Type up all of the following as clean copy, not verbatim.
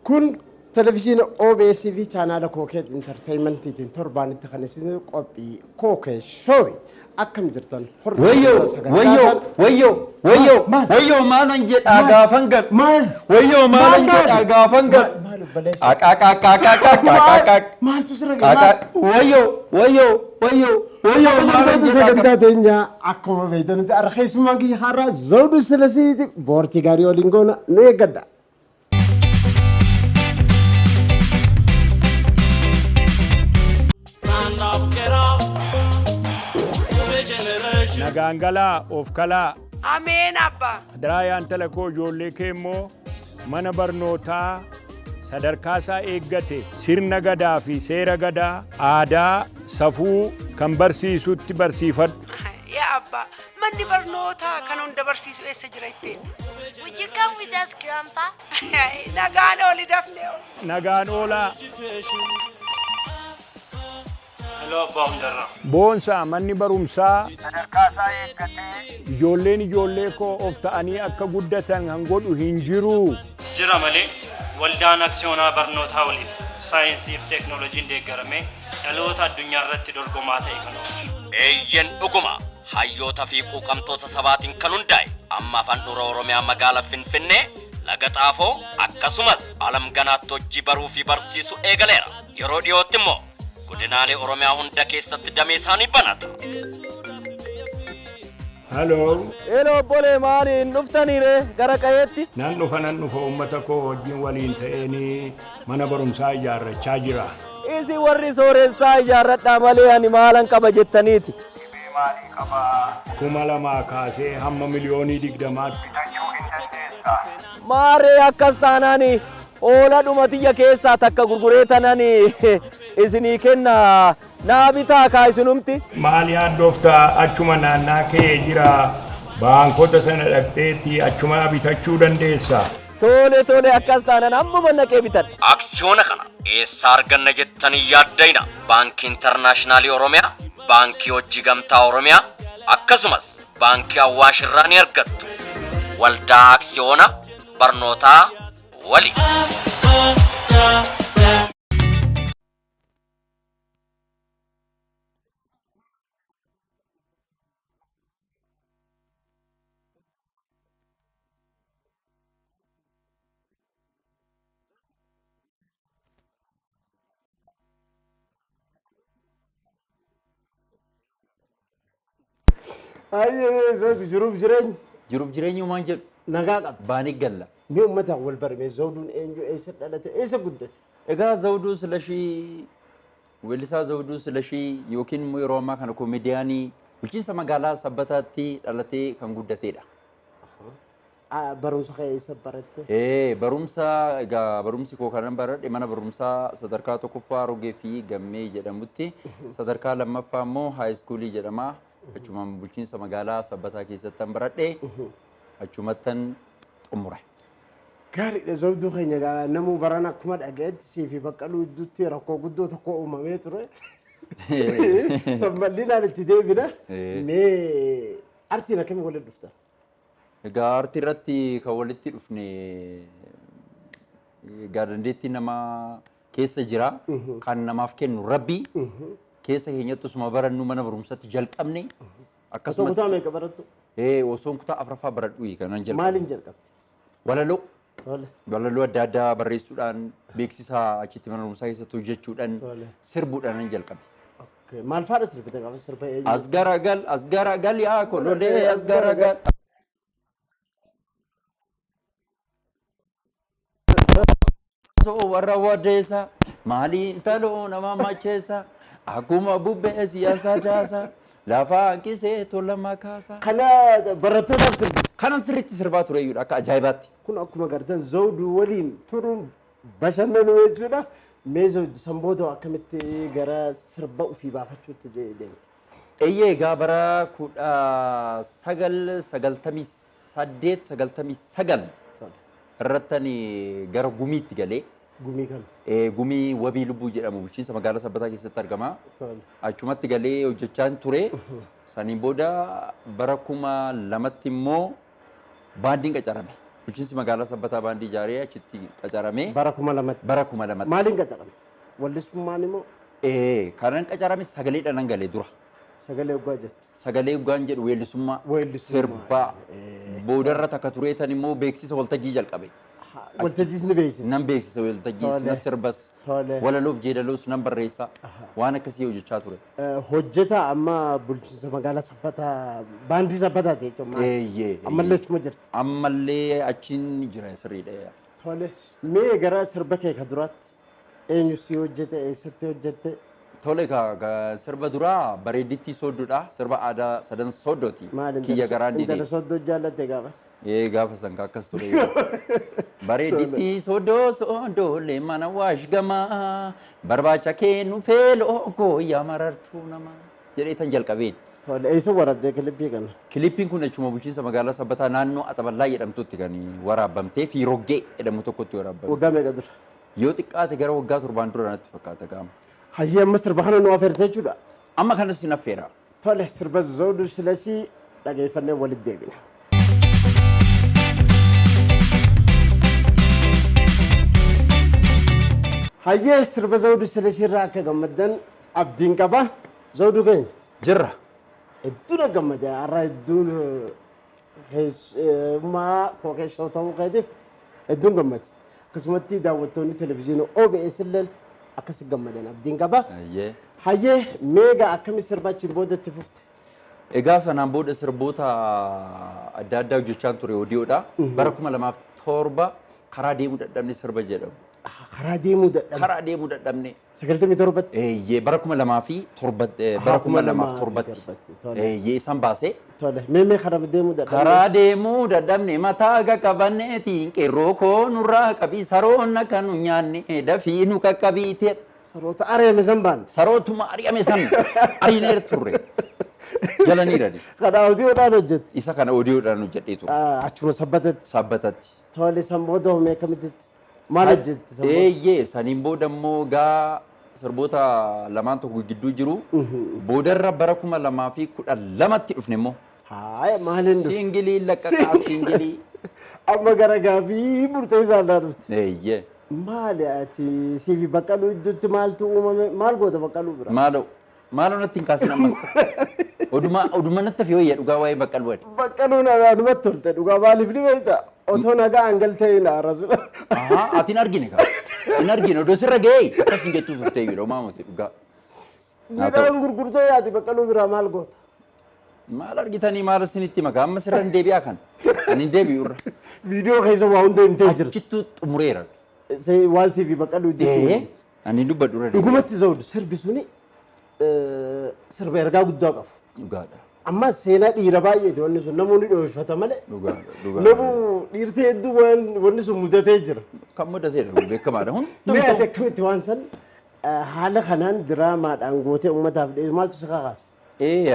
Kun televizyiina OBS fi chaanaala Kookeet Intarteeyimentiitiin torbaanitti kan isin qophii Kookee Shoowi. Akkam jirtan? Wayyoo, wayyoo, wayyoo, wayyoo, wayyoo maalan jedhaa gaafan gal. Maal? Wayyoo maalan Maal jedhaa gaafan gal. Maal obboleessa? Aqaqaqaqaqaqaqaq. Maaltu sirra ga'e? Qaqa. Wayyoo, wayyoo, wayyoo, wayyoo maalan Hordoftoota jedhaa. sagantaa teenyaa akkuma beektanitti har'a keessummaan kiyya har'aa Zawuduu Silasiiti boortii gaarii waliin goona nu eeggadha. Nagaan galaa of kalaa. Ameen abbaa. Adaraa yaa intala koo ijoollee kee immoo mana barnootaa sadarkaa isaa eeggate sirna gadaa fi seera gadaa aadaa safuu kan barsiisutti barsiifadhu. Yaa abbaa, manni barnootaa kan hunda barsiisu eessa jira ittiin? Would you come with us, Grandpa? Nagaan ooli dafnee ooli. Nagaan oolaa. Hello Abbaa Hundarraa. Boonsaa manni barumsaa sadarkaa isaa eeggatee ijoolleen ijoollee koo of ta'anii akka guddatan kan godhu hin jiru. Jira malee waldaan aksiyoonaa barnootaa waliif saayinsii fi teeknooloojiin deeggaramee dhaloota addunyaa irratti dorgomaa ta'e kan oomishu. Eeyyen dhuguma hayyoota fi quuqamtoota sabaatiin kan hundaa'e amma handhuura Oromiyaa magaalaa Finfinnee laga Xaafoo akkasumas alam ganaatti hojii baruu fi barsiisu eegaleera. Yeroo dhiyootti immoo godinaalee Oromiyaa hunda keessatti damee isaanii banata. Haloo. Eeloo obbolee maaliin dhuftaniire gara qayeetti? Nan dhufa nan dhufa uummata koo wajjin waliin ta'eenii mana barumsaa ijaarrachaa jira. Isin warri sooressaa ijaarradhaa malee ani maalan qaba jettaniiti. 2000 kaasee hamma 20,000,000tti. Maarree akkas taanaan hoolaa dhuma tiyya keessaa takka gurguree tanan isinii kenna naa bitaa kaa isinumti. Maal yaaddofta achuma naannaa kee jira baankota sana dhaqxeetti achuma bitachuu dandeessa. Tole tole akkas taanaan ammuma naqee bitadha. Aksiyoona kana eessaa arganna jettanii yaaddayna? Baankii Intarnaashinaalii Oromiyaa, Baankii Hojii Gamtaa Oromiyaa akkasumas Baankii Awwaash irraa ni argattu. Waldaa Aksiyoona Barnootaa waliin. Ayyee Zawudu jiruuf jireenya. Jiruuf jireenyi homaan jedhu. Nagaa qabdi. Baanii galla. Mee uummataan wal barame Zawuduun eenyu eessa dhalate eessa guddate? Egaa Zawuduu Silashii weellisaa Zawuduu Silashii yookiin immoo yeroo ammaa kana komeediyaanii bulchiinsa magaalaa Sabbataatti dhalatee kan guddatedha. Barumsa kee eessa baratte? Barumsa egaa barumsi koo kanan baradhe mana barumsaa sadarkaa tokkoffaa Rogee fi Gammee jedhamutti sadarkaa lammaffaa immoo haayiskuulii jedhama. Achumaan bulchiinsa magaalaa Sabbataa keessattan baradhe achumattan xumure. Gaariidha Zawuduu keenya egaa namuu baran akkuma dhaga'etti sii fi Baqqaluu gidduutti rakkoo guddoo tokko uumamee ture. San bal'inaan itti deebina. Mee artiin akkamiin walitti dhuftan? Egaa aartii irratti kan walitti dhufne egaa dandeettii namaa keessa jira. Kan namaaf kennu Rabbi. Keessa keenyatti osuma barannu mana barumsatti jalqabne. Osoo kutaa meeqa barattu? Osoon kutaa afuraffaa baradhu kanan jalqabe. Maaliin jalqabde? Walaloo. Tole. Walaloo adda addaa barreessuudhaan beeksisa achitti mana barumsaa keessatti hojjechuudhaan sirbuudhaan nan jalqabe. Maal faadha sirbite gaafa sirba eenyu? As garagal as garagal yaa kololee as garagal. Soo warra wadeessa maali intaloo nama macheessa akkuma bubbee siyaasa daasa lafa hanqisee tola makaasa. Kana barattootaaf sirbite. Kana sirriitti sirbaa ture iyyuu akka ajaa'ibaatti. Kun akkuma gartan Zawuduu waliin turuun bashannanuu jechuudha. Mee Zawudu san booda akkamitti gara sirba ofii baafachuutti deemte? Eeyyee egaa bara 1998 99 irrattani gara gumiitti galee. Gumii kam? Gumii Wabii Lubbuu jedhamu bulchiinsa magaalaa Sabbataa keessatti argama. Achumatti galee hojjechaan ture. Saniin booda bara 2000tti immoo baandiin qacarame. Bulchiinsi magaalaa Sabbataa baandii ijaaree achitti qacaramee Bara 2000tti. Bara 2000tti. Maaliin qacaramte? Wallisummaan immoo? Kanan qacarame sagaleedhaan nan galee dura. Sagalee hoggaa jettu. Sagalee hoggaan jedhu weellisummaa, sirbaa, boodarra takka tureetan immoo beeksisa waltajjii jalqabe. Waltajjiis ni beeksisa. Nan beeksisa waltajjiis, nan sirbas, walaloof jeedaloos nan barreessa. Waan akkasii hojjechaa ture. Hojjetaa amma bulchiinsa magaalaa Sabbataa, baandii Sabbataati jechuudha. Eeyyee. Ammallee achuma jirti. Ammallee achiin jira sirriidha. Tole. Mee gara sirba kee ka duraatti eenyu si hojjete, eessatti hojjette? Tole sirba duraa bareeddittii sooddoodha. Sirba aadaa sadan sooddooti. Kiyya garaan didee. Intala sooddoo jaallatte gaafas. Ee gaafa san akkas ture. Bareeddittii sooddoo sooddoolee mana waash gamaa barbaacha kee nu feeloo gooyyaa marartuu namaa jedhee tan jalqabeen. Tole eessa waraabdee kilippii kana? Kilippiin kun achuma bulchiinsa magaalaa Sabbataa naannoo Axaballaa jedhamtutti kan waraabamtee fi Roggee jedhamu tokkotti waraabamte. Waggaa meeqa dura? Yoo xiqqaate gara waggaa 7 dura natti fakkaata gaama. Hayyee amma sirba kana nu affeerte jechuudha. Amma kanas sin affeera. Tole sirba Zawuduu Silashii dhageeffannee walitti deebina. Hayyee sirba Zawuduu Silashii irraa akka gammaddan abdiin qaba. Zawuduu keenya. Jirra. Hedduu na gammade har'a hedduun keessummaa koo keessoo ta'uu keetiif hedduun gammade. Akkasumatti daawwattoonni televizyiinii OBS illee akkasi gammadan abdiin qaba. Hayyee meeqa akkami sirba achiin booda itti fufte? Egaa sanaan booda sirboota adda addaa hojjechaa ture odiyoodha. Bara 2007 karaa deemuu dadhabne sirba jedhamu. Karaa deemuu dadhabne. Karaa deemuu dadhabne. 97tti. Eeyyee bara 2007 bara 2007tti. Eeyyee isaan baasee. Tole mee mee karaa deemuu dadhabne. Karaa deemuu dadhabne mataa qaqqabanneetiin qeerroo koo nurraa qabii saroon akka nu nyaanne dafii nu qaqqabiite. Saroota ari'ame san baane. Sarootuma ari'ame san ariineer turre. Jalaniirani. Kana odiyoodhaan hojjette. Isa kana odiyoodhaan hojjedhee ture. Achuma Sabbatatti. Sabbatatti. Tole san booda hoo mee akkamitti maal hojjette san booda? Eeyyee saniin booda immoo gaa sirboota lamaan tokko gidduu jiru. Boodarra bara 2012tti dhufne immoo. Haaya maaliin dhufte? Siingilii laqqaqaa siingilii. Amma gara gaafii murteessaa irraa dhufte. Eeyyee. Maali ati siifi Baqqaluu gidduutti maaltu uumame maal goota Baqqaluu bira? Maaloo maaloo natti hin kaasin ammas. Oduma oduma natti hafe wayya dhugaa waa'ee Baqqaluu ati. Baqqaluun anumatti tolte dhugaa maaliif ni beekta? Otoo nagaa angal ta'e na arrasudha. Ahaa ati hin argine kaa. Hin argine odoo sirra ga'ee akkas hin jettuu turte iyyuu maamoti dhugaa. Midhaan gurgurtee ati Baqqaluu biraa maal goota? Maal argitanii maal isinitti maka amma sirra hin deebi'aa kan. Ani hin deebi'u irra. Viidiyoo keessa waa hunda himtee jirti. Achittuu xumureera. Waan siifi Baqqaluu jettu. Ani dubbadhu irra deebi'a. Dhugumatti Zawudu sirbi suni sirba ergaa guddaa qabu. Dhugaadha. Amma seenaa dhiira baay'eeti wanni sun namoonni dhoofifata malee. Dhugaadha. Dhugaadha. Namu dhiirtee hedduu wanni sun mudatee jira. Kan mudateedha beekamaadha. Mee ati akkamitti waan san haala kanaan diraamaadhaan gootee uummataaf dhiyeessu maaltu si kakaase?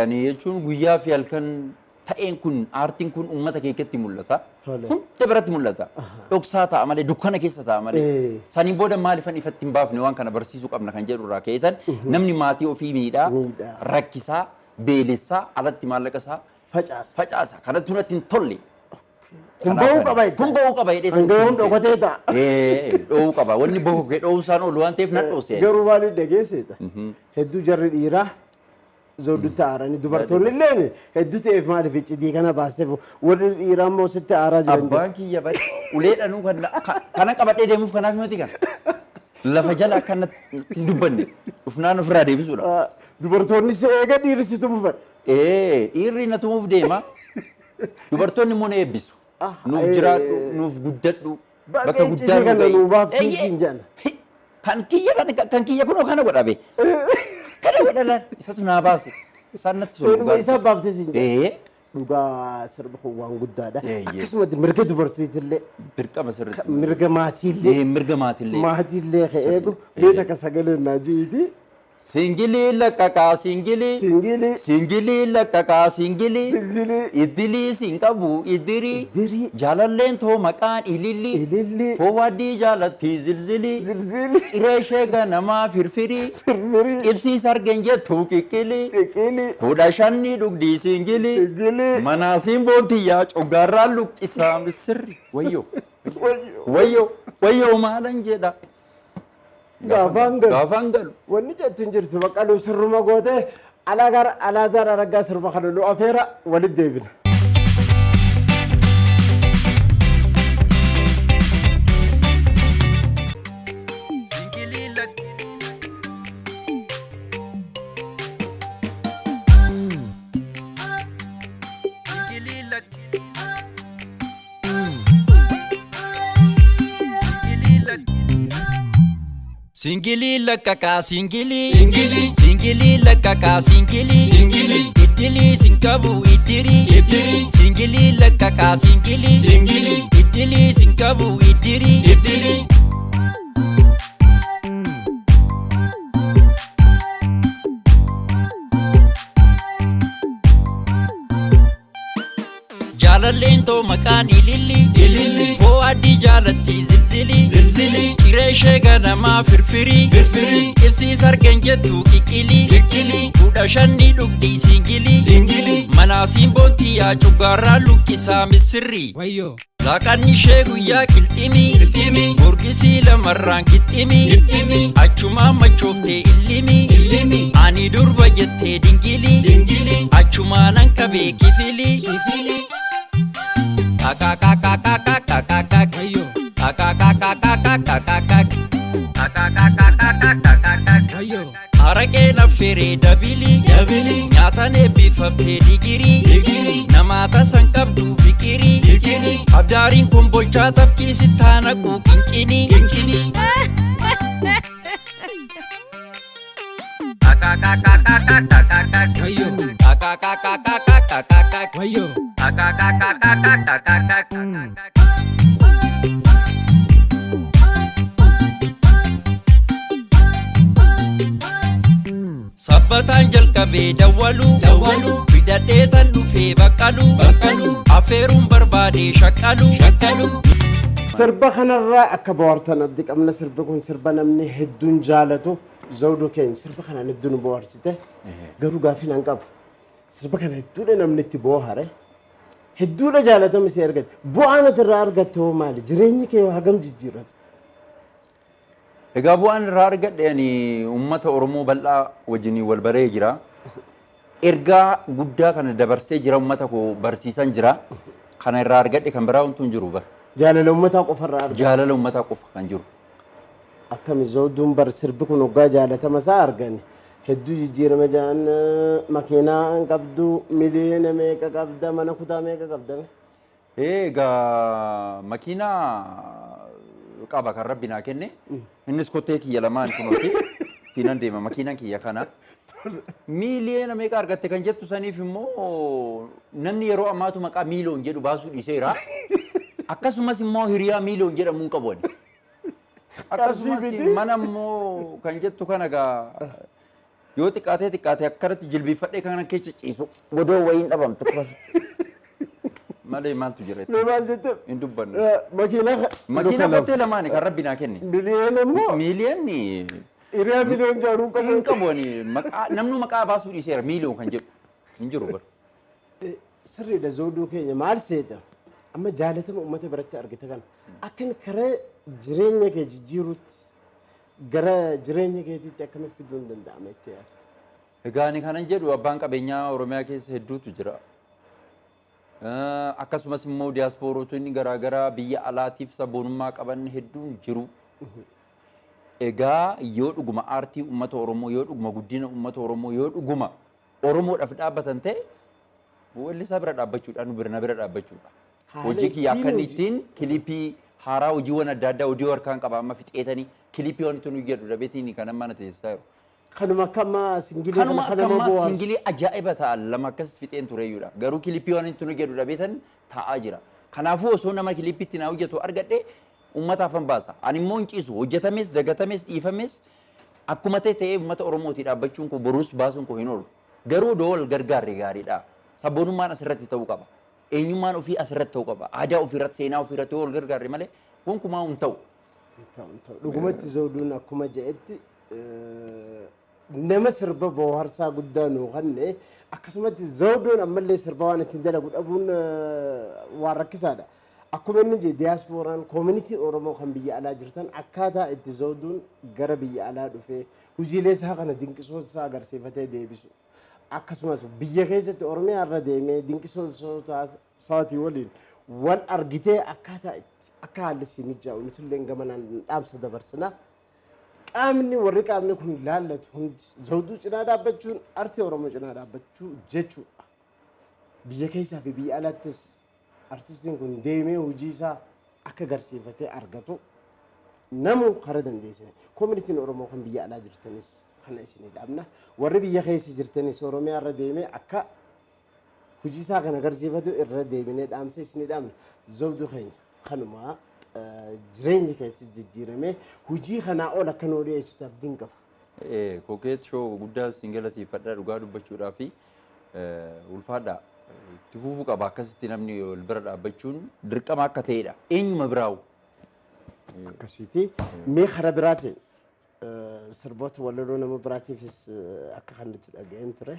Ani jechuun guyyaa fi halkan ta'een kun aartiin kun uummata keessatti mul'ata. Hunda biratti mul'ata. Dhoksaa ta'a malee dukkana keessa ta'a malee. Saniin booda maaliifan ifatti hin baafne waan kana barsiisuu qabna kan jedhu irraa ka'eetan namni maatii ofii miidhaa, rakkisaa, beelessaa, alatti maallaqa isaa facaasa. Facaasa. Kanatti natti hin tolle. Kun ba'uu qaba jettee. Kun ba'uu qaba jedhee. Kan ga'uun dhokatee ta'a. Dho'uu qaba. Wanni bokkee dho'uu isaan oolu waan ta'eef nan dhoose. Garuu maaliif dhageessita? Hedduu jarri dhiiraa Zawudutti aaranii dubartoonni illee hedduu ta'eef maaliif iccitii kana baasteef warri dhiiraa immoo sitti aaraa jiran. Abbaan kiyya bari ulee dhanuu kana qabadhee deemuuf kanaaf himati kana. Lafa jala akka natti hin dubbanne dhufnaan ofirraa deebisuudha. Dubartoonni si eega dhiirri si tumuufan. Dhiirri na tumuuf deema. Dubartoonni immoo na eebbisu. Nuuf jiraadhu, nuuf guddadhu. Bakka guddaa kana nu nuu ga'i. baaftuu siin jedhan. Kan kiyya kan kiyya kunoo kana godha be. Kana godha laal isatu naa baase. Isaan natti tolu. Seenuma isaa baaftee siin jedhan. Dhugaa sirbi kun waan guddaadha. Akkasumatti mirga dubartiitillee. Dirqama sirriitti. Mirga maatiillee. Mirga maatiillee. Maatiillee ka eegu mee takka sagalee naa ji'iiti. Singilii laqqaqaa singilii. Singilii. Singilii laqqaqaa singilii. Singilii. Iddilii siin qabu iddirii. Iddirii. Jaalalleen too maqaan ilillii. Ilillii. Foowaddii jaalatti zilzilii. Zilzilii. Ciree ishee ganamaa firfirii. Firfirii. Qibsiis argen jettu qiqqilii. Qiqqilii. 15 dhugdii singilii. Singilii. Manaasiin boontiyyaa coggaarraan luqqisaa misirri. Wayyoo. Wayyoo. Wayyoo maalan jedha. Gaafaan galu. Gaafaan galu. Wanni jettu hin jirtu Baqqaluu sirruma gootee Alaazaar Araggaa sirba kana nu afeera walitti deebina. Singilii laqqaqaa singilii. Singilii. Singilii laqqaqaa singilii. Singilii. Iddilii sin qabu iddirii. Iddirii. Singilii laqqaqaa singilii. Singilii. Iddilii sin qabu iddirii. Iddirii. Jaalalleen too maqaan ililli. Ililli. Foo'addii jaalatti zilzilii. Zilzilii. Ciree ishee ganamaa firfirii. Firfirii. Qibsiis argen jettu qiqqilii. Qiqqilii. 15 dhugdii singilii. Singilii. Manaasiin boontiyaa cuggaarraa luqqisaa misirri. Wayyoo. Laaqanni ishee guyyaa qilximii. Qilximii. Gorgisii lamarraan qixximii. Qixximii. Achumaan machooftee illimii. Illimii. Ani durba jettee dingilii. Dingilii. Achumaan an qabee kifilii. Kifilii. Kakakakakakakakak. Wayyoo. Kakakakakakakakak. Kakakakakakakakak. Wayyoo. Araqeen affeeree dabilii. Dabilii. Nyaatan eebbifamtee digirii. Digirii. Namaa tasan qabdu fikirii. Fikirii. Abdaariin kombolchaa tafkiisi taanaquu qinqinii. Qinqinii. Kakakakakakakakak. Wayyoo. Kakakakakakakakak. Wayyoo. Kakakakakakakakak. Sabbataan jalqabee dawwaluu dawwaluu fidadhee tan dhufee baqqaluu baqqaluu afeeruun barbaadee shaqqaluu shaqqaluu. Sirba kanarraa akka bohaartan abdii qabna. Sirbi kun sirba namni hedduun jaalatu. Zawuduu keenya sirba kanaan hedduu nu bohaarsite. Garuu gaaffii nan qabu. Sirba kana hedduudha namni itti bohaare. Hedduudha jaalatama si argate. Bu'aan ati irraa argatte hoo maali? Jireenyi kee hoo hagam jijjiirame? Egaa bu'aan irraa argadhe ani uummata Oromoo bal'aa wajjin wal baree jira. Ergaa guddaa kana dabarsee jira uummata koo barsiisan jira. Kana irraa argadhe kan biraa wantu hin jiru bara. Jaalala uummataa qofa irraa argatte. Jaalala uummataa qofa kan jiru. Akkami Zawuduun bar sirbi kun hoggaa jaalatama isaa argani. Hedduu jijjiirama jaan makiinaa hin qabdu miliyoona meeqa qabda mana kutaa meeqa qabda? Egaa makiinaa qaba kan rabbi naa kenne. Innis kottee kiyya lamaan kunuuti. Ittiin deema makiinaan kiyya kana. Miiliyoona meeqa argatte kan jettu saniif immoo namni yeroo ammaatu maqaa miiliyoon jedhu baasuu dhiiseera. Akkasumas immoo hiriyaa miiliyoon jedhamu hin qabu ani. Akkasumas mana immoo kan jettu kana gaa yoo xiqqaatee xiqqaatee akkanatti jilbiifadhee kana keessa ciisu godoo wayiin dhabamtu. Malee maaltu jira? Mee maal jette? Hin dubbannu. Makiinaa Makiinaa kottee lamaani kan rabbi naa kenne. Miliyoona immoo Miiliyoonni hiriyaa miliyoon jaaruu hin qabu. hin qabu ani maqaa namnu maqaa baasuu dhiiseera miiliyoon kan jedhu hin jiru bara. Sirriidha Zawuduu keenya maal seeta? Amma jaalatama uummata biratti argite kana akkan karaa jireenya kee jijjiiruutti gara jireenya keetiitti akkamitti fiduun danda'ama itti yaadda? Egaa ani kanan jedhu abbaan qabeenyaa Oromiyaa keessa hedduutu jira. Akkasumas immoo diyaaspoorotonni garaagaraa biyya alaatiif sabboonummaa qaban hedduun jiru. Egaa yoo dhuguma aartii uummata Oromoo, yoo dhuguma guddina uummata Oromoo, yoo dhuguma Oromoodhaaf dhaabbatan ta'e weellisaa bira dhaabbachuudha, nu bira na bira dhaabbachuudha. Haala Hojii kiyya akka inni ittiin ittiin kilipii haaraa hojiiwwan adda addaa hojii harkaan qaba amma fixeetanii kilipii wanti nu jedhu dhabeetiin kan amma na teessisaa jiru. Kanuma akka ammaa singilii Kanuma kana akka nama ammaa bohaarsu. singilii ajaa'iba ta'an lama akkas fixeen tureyyuudha. Garuu kilipii wanti nu jedhu dhabeetan taa'aa jira. Kanaafuu osoo nama kilipiitti naa hojjetu argadhe uummataaf hin baasa. Ani immoo hin ciisu. Hojjetames, dagatames, dhiifames Akkuma ta'e ta'ee uummata Oromootii dhaabbachuun koo boruus baasuun koo hin oolu. Garuu odoo wal gargaarre gaariidha. Sabboonummaan asirratti ta'uu qaba. Eenyummaan ofii asirratti ta'uu qaba. Aadaa ofii irratti, seenaa ofii irratti yoo wal gargaarre malee gonkumaa hin ta'u. Ta'u. Dhugumatti Zawuduun akkuma jedhetti nama sirba bohaarsaa guddaa nuu kenne, akkasumatti Zawuduun ammallee sirba waan ittiin dalagu dhabuun waan rakkisaadha. Akkuma inni jedhe, diyaaspooraan community Oromoo kan biyya alaa jirtan akkaataa itti Zawuduun gara biyya alaa dhufee hojiilee isaa kana dinqisoota isaa agarsiifatee deebisu. Akkasumas biyya keessatti Oromiyaa irra deemee dinqisoota isaatii waliin wal argitee akkaataa itti akka haalli si mijaa'u nuti gamanaan dhaamsa dabarsina. Qaamni warri qaamni kun laallatu hundi Zawuduu cinaa dhaabbachuun artii Oromoo cinaa dhaabbachuu jechuudha. Biyya keessaa fi biyya alaattis artistiin kun deemee hojii isaa akka agarsiifatee argatu namu karaa dandeessine. Communityn Oromoo kan biyya alaa jirtanis kana isinii dhaabna. Warri biyya keessa jirtanis Oromiyaa irra deemee akka hojii isaa kana agarsiifatu irra deebinee dhaamsa isinii dhaabna. Zawuduu keenya kanuma jireenya keessatti jijjiiramee hojii kanaa ol akka nuu dhiyeessitu abdiin qaba. Kokeet Show guddaa siin galateeffadha dhugaa dubbachuudhaa fi ulfaadha. Itti fufuu qaba, akkasitti namni wal bira dhaabbachuun dirqama akka ta'edha. Eenyuma biraawu. Akkasiiti. Mee karaa biraatiin sirboota walaloo nama biraatiifis akka kan nuti dhaga'een ture.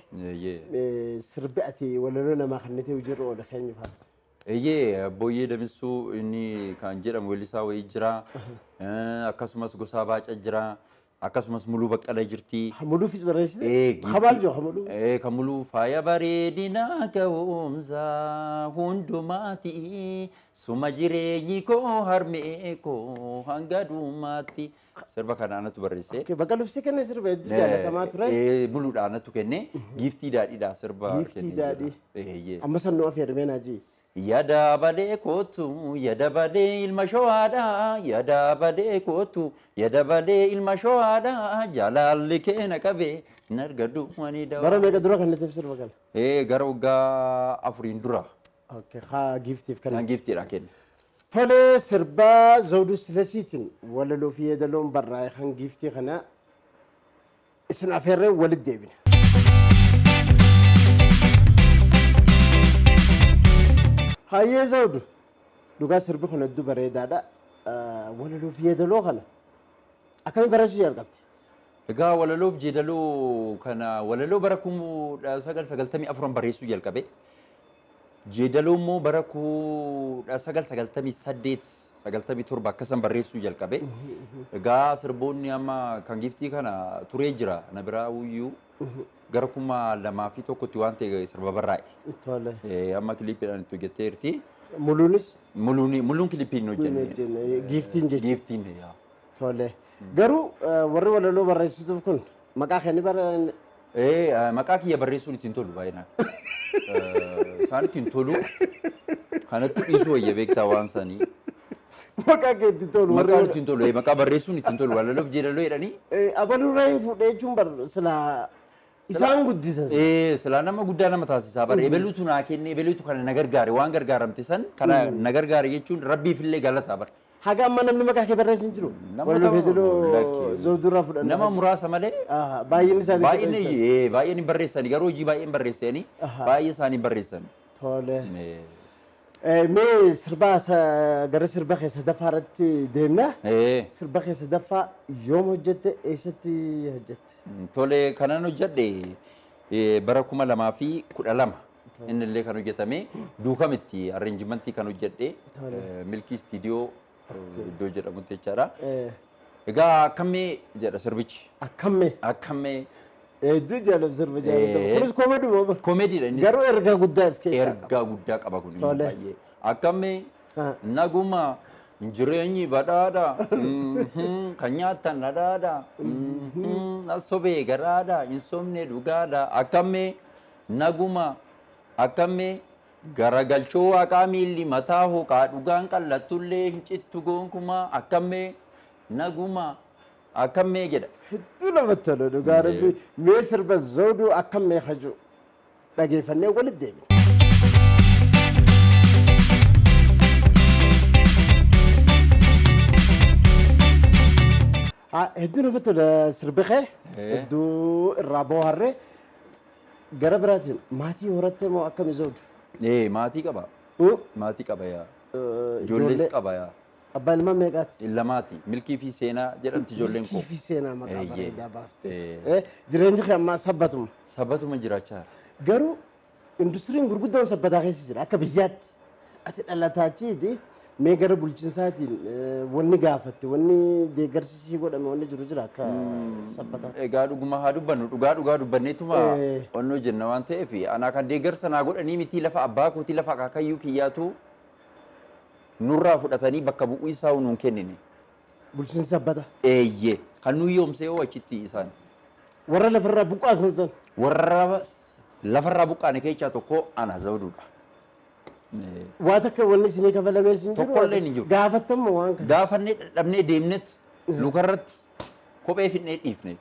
Sirbi ati walaloo namaa kan nuti hojiirra oole keenya fa'a? Eeyyee, Abbooyyee Damissuu inni kan jedhamu weellisaa wayii jira. Akkasumas Gosaa Baacaa jira. Akkasumas Muluu Baqqalaa jirti. Muluufis barreessite? Kabaal jiru Kamuluu? Kamuluu faaya bareedinaa ga'umsa hundumaati. Suma jireenyi koo harmee koo hanga dhumaatti. Sirba kana anatu barreesse. Baqqaluuf si kenne, sirba hedduu jaallatamaa ture. Muluudha anatu kenne. Giiftii daadhiidha sirba. Giiftii daadhii. Amma san nu afeermee naa jii. Yada balee kootu, yada balee ilma sho'aadha, yada balee kootu, yada balee ilma sho'aadha, jaalalli kee na qabee hin argadhu ani dawaa. Bara meeqa dura kan nuti sirba kana? Gara waggaa 4n dura. Okay, haa giiftiif kana. Giiftiidha kenne. Tolee, sirbaa Zawuduu Silasiitiin walaloo fi yeedaloon barraa'e kan giiftii kana isin afeerree walitti deebina. Hayyee Zawudu, dhugaa sirbi kun hedduu bareedaadha. Walaloo fi yeedaloo kana akkamiin barreessuu jalqabde? Egaa walaloof jeedaloo kana walaloo bara 1994 barreessuu jalqabe. Jeedaloo immoo bara 1998, 97 akkasan barreessuu jalqabe. Egaa sirboonni amma kan giiftii kana turee jira na biraa uyyuu gara 2001tti waan ta'e sirba barraa'e. Amma kiliippiidhaan itti hojjetteerti. Muluunis? Muluun kilippii hin hojjenne. Giiftiin jechuudha. Giiftiin yaa. Tole. Garuu warri walaloo barreessituuf kun maqaa kee ni bara. Maqaa kiyya barreessuun ittiin tolu baay'inaan. Isaan ittiin tolu kanatti dhiisuu wayya beektaa waan sanii. Maqaa kee ittiin tolu. Maqaan ittiin tolu, maqaa barreessuun ittiin tolu, walaloof jeedaloo jedhanii. Abalurraa hin fuudhee jechuun bar silaa isaan guddisan. Silaa nama guddaa nama taasisaa bara ebeluutu naa kenne, ebeluutu kana na gargaare, waan gargaaramte san kana na gargaare jechuun rabbiif illee galataa bara. Haga amma namni maqaa kee barreessu hin jiru. Walaloo jeedaloo Zawuduurraa fudhanna. Nama muraasa malee. Baay'een isaanii. Baay'een hin barreessani, garuu hojii baay'een barreessanii baay'ee isaanii barreessan. Tole. Mee sirbaa gara sirba kee sadaffaa irratti deemna. Sirba kee sadaffaa yoom hojjette, eessatti hojjette? Tole, kanan hojjedhe bara 2012. Inni illee kan hojjetame duukamitti arrangementii kan hojjedhe Milkii Istiidiyoo iddoo jedhamutti jechaadha. Egaa akkammee jedha sirbichi. Akkammee. Akkammee. Hedduu jaalladha, sirba jaalladha. Kunis koomedii. Koomediidha innis. Garuu ergaa guddaa of keessaa qaba. Ergaa guddaa qaba kun baay'ee. Akkammee naguma jireenyi badhaadha, kan nyaattan dhadhaadha, sobee garaadha, hin sobne dhugaadha. Akkammee naguma, akkammee garagalchoo waaqaa miilli mataa hoqaa, dhugaan qallattullee hin cittu gonkumaa, akkammee naguma, akkammee jedha. Hedduu namatti tola dhugaa rabbi. Mee sirba Zawuduu akkammee haju dhageeffannee walitti deebina. Hedduu namatti tola sirbi kee, hedduu irraa booharree. Gara biraatiin maatii horattee moo akkam Zawdu? Maatii qaba. Maatii qaba yaa. Ijoollees qaba yaa. Abbaa ilmaan meeqaati? Lamaati. Milkii fi Seenaa jedhamti ijoolleen koo. Milkii fi Seenaa maqaa bareedaa baaftee. Jireenyi kee ammaa Sabbatuma. Sabbatuma jiraachaa jira. Garuu industiriin gurguddoon Sabbataa keessa jira akka biyyaatti. Ati dhalataa achiiti, mee gara bulchiinsaatiin wanni gaafatte, wanni deeggarsi sii godhame, wanni jiru jira akka Sabbataatti? Egaa dhuguma haa dubbannu, dhugaa dhugaa dubbanneetuma onnoo jenna waan ta'eef, anaa kan deeggarsa naa godhanii miti. Lafa abbaa kootii, lafa akaakayyuu kiyyaatu nurraa fudhatanii bakka bu'uu isaa nuun kennine. Bulchiinsa Sabbata. Eeyyee, kan nu yoomsee hoo achitti isaan. Warra lafarraa buqqaasan san. Warra lafarraa buqqaane keessaa tokko ana Zawduudha. Waa takka wanni isinii kafalamee isin jiru? Tokkollee hin jiru. Gaafattammoo waan kana? Gaafannee dadhabnee deemnet lukarratti kophee fidnee dhiifne.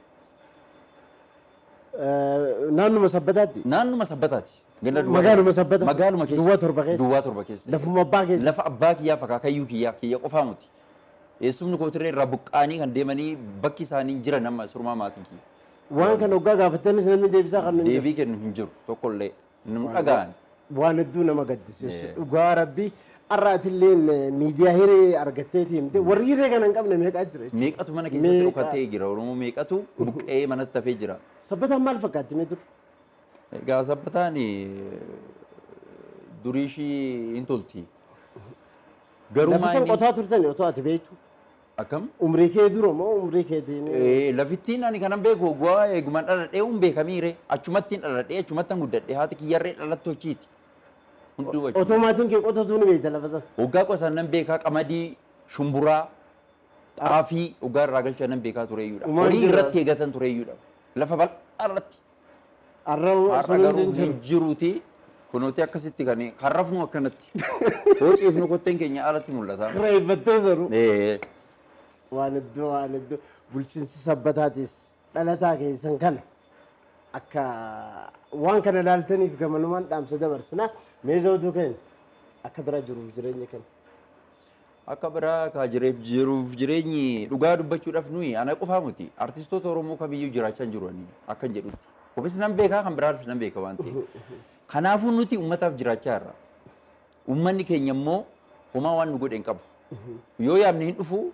Naannuma Sabbataatti? Naannuma Sabbataati. Ganda duwwaa Magaaluma 7. Sabbata? Magaaluma keessa. Duwwaa 7 keessa? Duwwaa 7 keessa. Lafuma abbaa keessa? Lafa abbaa kiyyaa, akaakayyuu kiyyaa, kiyya qofaa miti. Eessumni kootirree irraa buqqaanii kan deemanii bakki isaanii jiran amma surmaa maatiin kiyya. Waan kana hoggaa gaafattanis namni deebisaa kan hin jiru. Deebii kennu hin jiru tokkollee. Nu dhaga'an. Waan hedduu nama gaddisiisu dhugaa rabbii. Har'aatillee miidiyaa hiree argatteeti himte, warri hiree kana hin qabne meeqaa jira jechuudha. Meeqatu mana keessatti dhokatee jira? Oromoo meeqatu buqqee manatti hafee jira? Sabbataan maal fakkaatti mee dur? Egaa Sabbataan durii ishii hin tolti. Garuu Lafa san maayini qotaa turtani otoo ati beektu? Akkam? Umrii kee dura moo umrii keetiin? Lafittiin ani kanan beeku gu'aa eegumaan dhaladhee hun beekamiire, achumattiin dhaladhee, achumattan guddadhee, haati kiyyarree dhalattu achiiti. Hunduu achuma. Otoo maatiin kee qotatu ni beekta lafa san? Waggaa qotan nan beekaa, qamadii, shumburaa, xaafii waggaa irraa galchan nan beekaa tureeyyuudha. Uumaan Horii jira. irratti eegatan tureeyyuudha. Lafa bal'aa irratti. Har'a Har'a sun garuu hundi hin hin jiruuti. Kunuuti akkasitti kan rafnu akkanatti. Yoo ciifnu kotteen keenya alatti mul'ata. Kireeffattee saru. Waan hedduu, waan hedduu. Bulchiinsi Sabbataatis dhalataa keessan kana akka waan kana ilaaltaniif gamanumaan dhaamsa dabarsina. Mee Zawduu keenya, akka bira jiruuf jireenya kana. Akka biraa ka jireef jiruuf jireenyi, dhugaa dubbachuudhaaf, nuyi ana qofaa miti, artistoota Oromoo kamiyyuu jiraachaa hin jiru ani akkan jedhutti. Ofis nan beekaa, kan biraas nan beeka waan ta'eef. Kanaafuu nuti uummataaf jiraachaa jirra. Uummanni keenya immoo homaa waan nu godhe hin qabu. Yoo yaamne hin dhufu.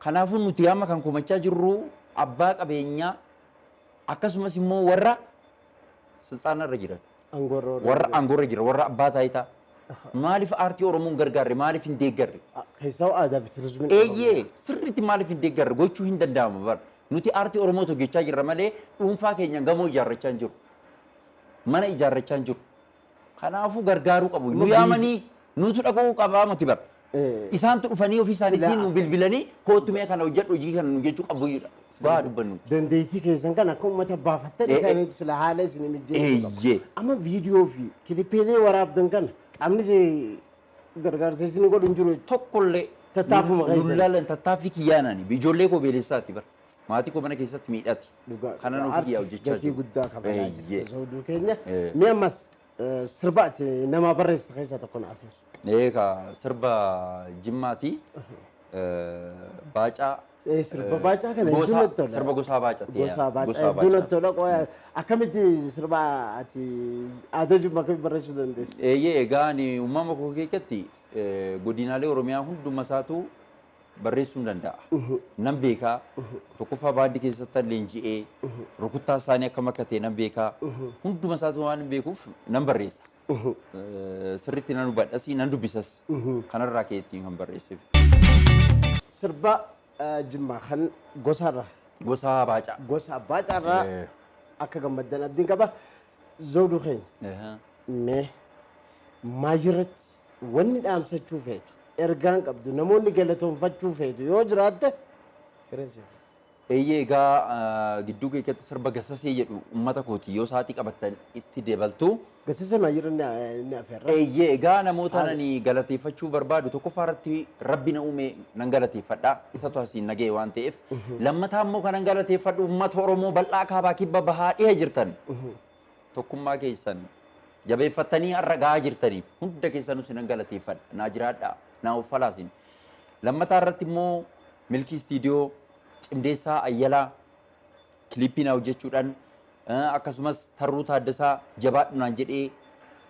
Kanaafuu nuti amma kan komachaa jirru abbaa qabeenyaa, akkasumas immoo warra silxaanarra jiran. Aangoorra. Warra aangoorra jiran, warra abbaa taayitaa. Maaliif aartii Oromoo hin gargaarre? Maaliif hin deeggarre? Keessaa aadaa fi turizimiin. Eeyyee, sirriitti maaliif hin deeggarre? Gochuu hin danda'amu bara. Nuti aartii Oromoo hojjechaa jirra malee dhuunfaa keenya gamoo ijaarrachaa hin jiru. Mana ijaarrachaa hin jiru. Kanaafuu gargaaruu qabu. Nu yaamanii nutu dhaquu qabaa miti bara. Isaantu dhufanii ofii isaaniitiin nu bilbilanii, "Kootu mee kana hojjedhu, hojii kana nu," jechuu qabu. Gaa dubbannu. Dandeettii keessan kan akka uummata baafattan isaaniitu sila haala isin mijeessuu qabu. Amma viidiyoo fi kilipiilee waraabdan kana qaamni si gargaarsa isin godhu hin jiru jechuudha. Tokkollee. Tattaafuma keessan. Lulaalan tattaaffii kiyyaanaani. Ijoollee koo beelessaati bara. Maatii koo mana keessatti miidhati. Kanan ofii kiyyaa hojjechaa Gatii jiru. guddaa kabalaa jirti Zawduu keenya. Mee ammas sirba ati nama barreessite keessaa tokko naaf himi. Egaa sirba Jimmaati. Baacaa. Sirba Baacaa kana hedduu natti tola. Sirba gosaa Baacaati. Gosaa Baacaa hedduu natti tola. Qoya, akkamitti sirba ati aadaa Jimmaa akkamitti barreessuu dandeessu? Eeyyee, egaa ani uumama koo keessatti godinaalee Oromiyaa hunduma isaatu barreessuu hin danda'a. Nan beekaa. Tokkoffaa baandii keessatti leenji'ee rukuttaa isaanii akkam akka ta'e nan beekaa. Hunduma isaatu waan hin beekuuf nan barreessa. Sirriitti nan hubadhas, nan dubbisas. Kanarraa keetiin kan barreesseef. Sirba Jimmaa kan gosarra. Gosa Baacaa. Gosa Baacaarraa akka gammaddan abdiin qaba. Zawduu keenya. Mee maayirratti wanni dhaamsachuu feetu, ergaan qabdu, namoonni galatoonfachuu feetu yoo jiraatte qireensi. Eeyyee, egaa gidduu keessatti sirba Gassasee jedhu uummata kooti yoo sa'aatii qabattan itti dabaltu. Gassasee maayirra ni afeerra. Eeyyee, egaa namoota nani galateeffachuu barbaadu, tokkoffaa irratti Rabbi na uume nan galateeffadha. Isatu asiin naga'e waan ta'eef. Lammataa immoo kanan galateeffadhu uummata Oromoo bal'aa kaabaa, kibba, bahaa, dhiha jirtan. Tokkummaa keessan jabeeffattanii har'a gahaa jirtaniif hunda keessanus nan galateeffadha. Naa jiraadha. Naa uffalaasin. Lammataa irratti immoo Milkii Istiidiyoo Cimdeessaa Ayyalaa kilippii naa hojjechuudhaan, akkasumas Tarruu Taaddasaa jabaadhu naan jedhee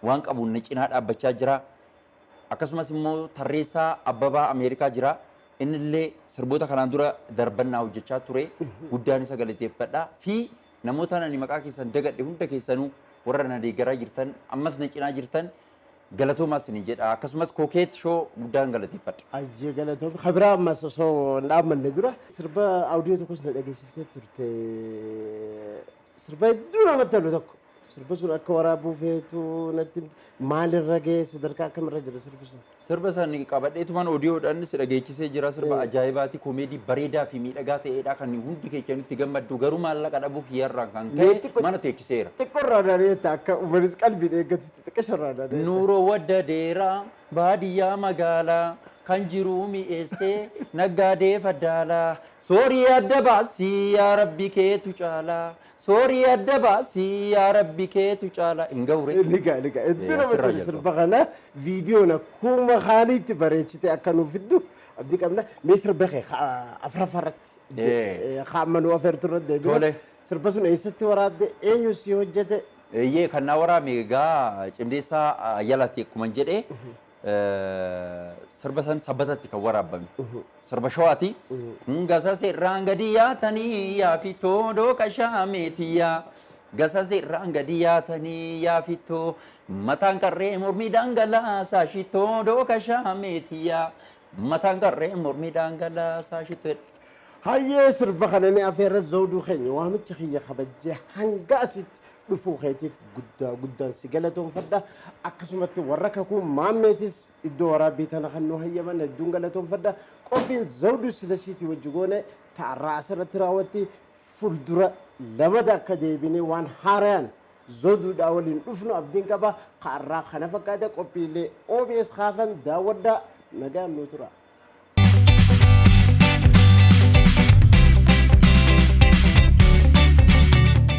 waan qabuun na cinaa dhaabbachaa jira. Akkasumas immoo Tarreessaa Abbabaa Ameerikaa jira. Innillee sirboota kanaan dura darban naa hojjechaa ture. Guddaan isa galateeffadha. Fi namoota ani maqaa keessan dagadhe hunda keessanuu, warra na deeggaraa jirtan, ammas na cinaa jirtan, galatoomaa isinii jedha. Akkasumas Kookeet Shoo guddaan galateeffadha. Ayyee, galatoomi. Kabiraa ammas osoo hin dhaabmanne dura sirba audio tokkos na dhageessiftee turte. Sirba hedduu namatti tolu tokko. Sirba sun akka waraabuu feetu natti himte. Maalirra ga'e? Sadarkaa akkamirra jira sirbi sun? Sirba san qabadheetumaan audioodhaan si dhageechisee jira. Sirba ajaa'ibaati. Koomeedii bareedaa fi miidhagaa ta'edha. Kan hundi keessanitti gammaddu, garuu maallaqa dhabuu kiyyarraan kan Mee ka'e mana teechiseera. Xiqqoo irraa daanee akka uummanis qalbii eeggatutti xiqqoo irraa daanee. Nuuroo wadda deeraa baadiyyaa magaalaa kan jiru mi'eessee naggaadee faddaalaa, soorii adda baasii yaa rabbi keetu caalaa, soorii adda baasii yaa rabbi keetu caalaa, hin gawre. Liga liga hedduu namatti asirraa tolu sirba kana viidiyoon akkuma haaliitti bareechite akka nuuf fiddu abdii qabna. Mee sirba kee afuraffaa irratti amma nu afeertu irratti deebina. Tole. Sirba sun eessatti waraabde? Eenyu si hojjete? Eeyyee, kan naa waraame egaa Cimdeessaa Ayyalaati akkuma jedhee, sirba san Sabbatatti kan waraabame. Sirba Shawaati. Gasa seerraan gadi yaatanii yaafittoo dooqa shaameetiyyaa. Gasa seerraan gadi yaatanii yaafittoo mataan qarree mormi dhangalaasaa shittoo dooqa shaameetiyyaa. Mataan qarree mormi dhangalaasaa shittoo. Hayyee, sirba kana ni afeerra. Zawduu keenya, waamicha kiyya kabajjee hanga asitti dhufuu keetiif guddaa guddaan si galatoonfadha. Akkasumatti warra Kakuu Maammeetis iddoo waraabbii tana kan nu hayyaman hedduun galatoonfadha. Qophiin Zawduu Silashiitii wajji goone ta'arraa asirratti raawwatti. Fuuldura lamada akka deebinee waan haaraan Zawduudhaa waliin dhufnu abdiin qaba. Ka'arraa kana fakkaata. Qophiilee OBS kaafan daawwadhaa, nagaan nu tura.